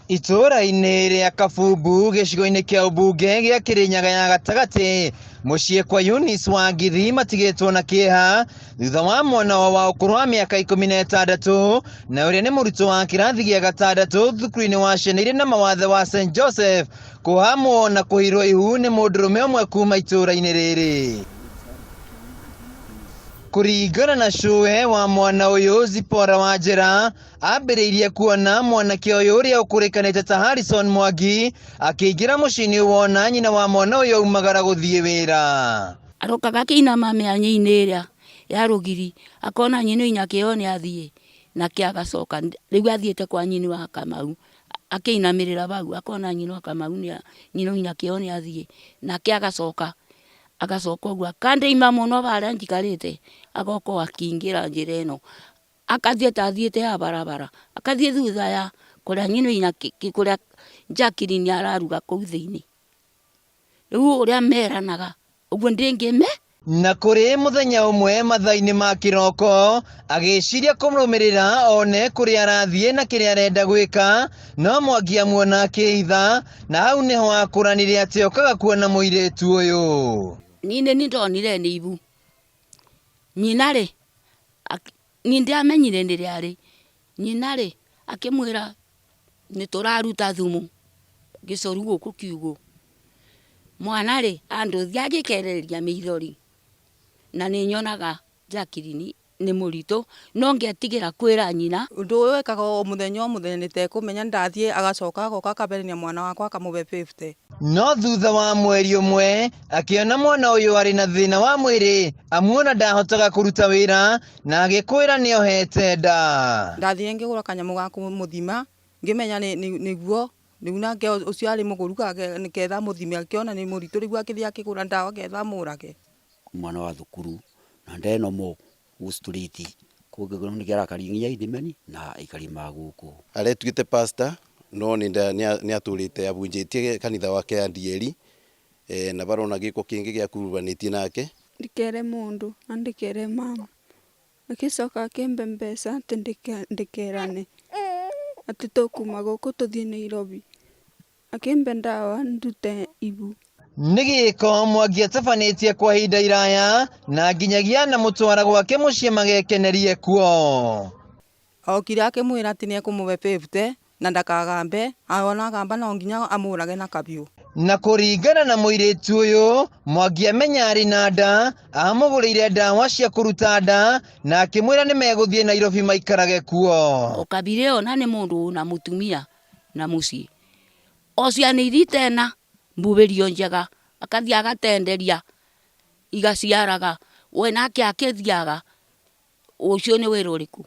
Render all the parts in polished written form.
Itũũra-inĩ rĩa Kabumbu gĩcigo-inĩ kĩa ũmbunge gĩa Kĩrĩnyaga ya gatagatĩ mũciĩ kwa Eunice Wangithi matigĩtwo na kĩeha thutha wa mwana wao wa ũkũrũ wa mĩaka 16 na ũrĩa nĩ mũrutwo wa kĩrathi gĩa gatandatũ thukuru-inĩ wa ciana irĩ na mawathe wa St Joseph kũhamwo na kũhirwo ihu nĩ mũndũrũme ũmwe kuma itũũra-inĩ rĩrĩ. Kũringana na cũwe wa mwana ũyũ Zipporah Wanjĩra, ambĩrĩirie kuona mwanake ũyũ ũrĩa ũkũrĩkanĩte ta Harrison Mwangi akĩingĩra mũciĩ-inĩ wona nyina wa mwana ũyũ aumagara gũthiĩ wĩra. Arokaga akĩinama mĩanya-inĩ ĩrĩa ya rũgiri, akona nyina inya kĩo nĩ athiĩ, nake agacoka, rĩu athiĩte kwa nyina wa Kamau, akĩinamĩrĩra hau akona nyina wa Kamau nyina inya kĩo nĩ athiĩ, nake agacoka. Agacoka ũguo akandeima mũno harĩa njikarĩte, agoka o akĩingĩra njĩra ĩno, akathiĩ ta athiĩte ya barabara, akathiĩ thutha ya kũrĩa nyina kũrĩa Jacqueline araruga kũu thĩinĩ. Rĩu ũrĩa meranaga ũguo ndĩngĩme. Na kũrĩ mũthenya ũmwe mathaa-inĩ ma kĩroko, agĩciria kũmũrũmĩrĩra one kũrĩa arathiĩ na kĩrĩa arenda gwĩka, no Mwangi amuona akĩĩhitha, na hau nĩho akũranire atĩ okaga kuona mũirĩtu ũyũ. Niĩ nĩ ndonire nĩ ibu. Nyina-rĩ, niĩ ndiamenyire nĩ rĩarĩ. Nyina-rĩ, akĩmwĩra nĩ tũraruta thumu gĩcũrũ gũkũ kiugũ. Mwana-rĩ, andũthia agĩkereria maithori na nĩ nyonaga Jacqueline nĩ mũritũ no ngetigĩra kwĩra nyina. Ũndũ ũyũ ekaga o mũthenya o mũthenya nĩtekũmenya ndathiĩ agacoka agoka akaberania mwana wakwa akamũbe fifty. No thutha wa mweri ũmwe akĩona mwana ũyũ arĩ na thĩna wa mwĩrĩ amuona ndahotaga kũruta wĩra na agĩkwĩra nĩohete nda. Ndathire ngĩgũra kanyamũ ga kũmũthima ngĩmenya nĩguo rĩu nake ũcio arĩ mũgũru ketha amũthime akĩona nĩ mũritũ rĩu akĩthiĩ akĩgũra ndawa ketha amũrage. Mwana wa thukuru na ndeno mo gũ street koguo nĩkĩo arakari nginya ithimeni na aikari ma gũkũ. Aretuĩte pastor no nĩ atũrĩte abunjĩtie kanitha wake ya DLE na barona gĩko kĩngĩ gĩakuruhanĩtie nake. Ndikere mũndũ na ndikere mama. Agĩcoka akĩmbe mbeca atĩ ndikerane atĩ tũkuma gũkũ tũthiĩ Nairobi. Akĩmbe ndawa ndute ibu. Nĩ gĩko Mwangi atabanĩtie kwa ihinda iraya na nginyagia anamũtwara gwake mũciĩ magekenerie kuo. Okire akĩmwĩra atĩ nĩekũmũhe fifty na ndakagambe, ona agamba no nginya amũrage na kabiũ. Na kũringana na mũirĩtu ũyũ, Mwangi amenya arĩ na nda, amũgũrĩire ndawa cia kũruta nda na akĩmwĩra nĩmegũthiĩ Nairobi maikarage kuo. O kabira ĩyo na nĩ mũndũ na mũtumia na mũciĩ. O ciana iria itena mbubĩrio njega, akathiĩ agatenderia igaciaraga, we nake akĩthiaga, ũcio nĩ wĩra ũrĩkũ?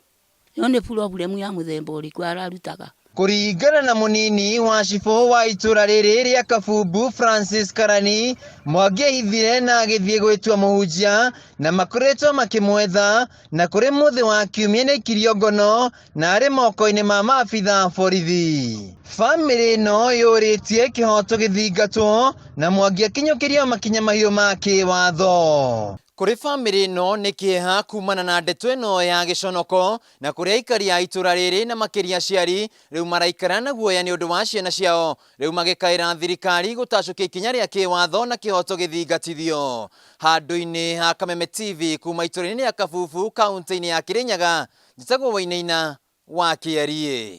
Ĩyo nĩ problem ya mũthemba ũrĩkũ ararutaga? Kũringana na mũnini wa cibũ wa itũra rĩrĩ rĩa Kabumbu Francis Karani, Mwangi ehithire na agĩthiĩ gwĩtua mũhunjia na makoretwo makĩmwetha na kũrĩ mũthĩ wa kiumia nĩ aikirio ngono na arĩ moko-inĩ ma maabitha a borithi. Bamĩrĩ ĩno yũrĩtie kĩhoto gĩthingatwo na Mwangi akinyũkĩrio makinya mahiũ ma kĩwatho. Kũrĩ bamĩrĩ ĩno nĩ kĩeha kumana na ndeto ĩno ya gĩconoko na kũrĩ aikari a itũra rĩrĩ na makĩria aciari rĩu maraikara na guoya nĩ ũndũ wa ciana ciao rĩu magĩkaĩra thirikari gũtacũkia ikinya rĩa kĩwatho na kĩhoto gĩthingatithio. Handũ-inĩ ha Kameme TV kuma itũra-inĩ rĩa Kabubu kaunti-inĩ ya Kĩrĩnyaga, njĩtagwo Wainaina wa Kĩariĩ.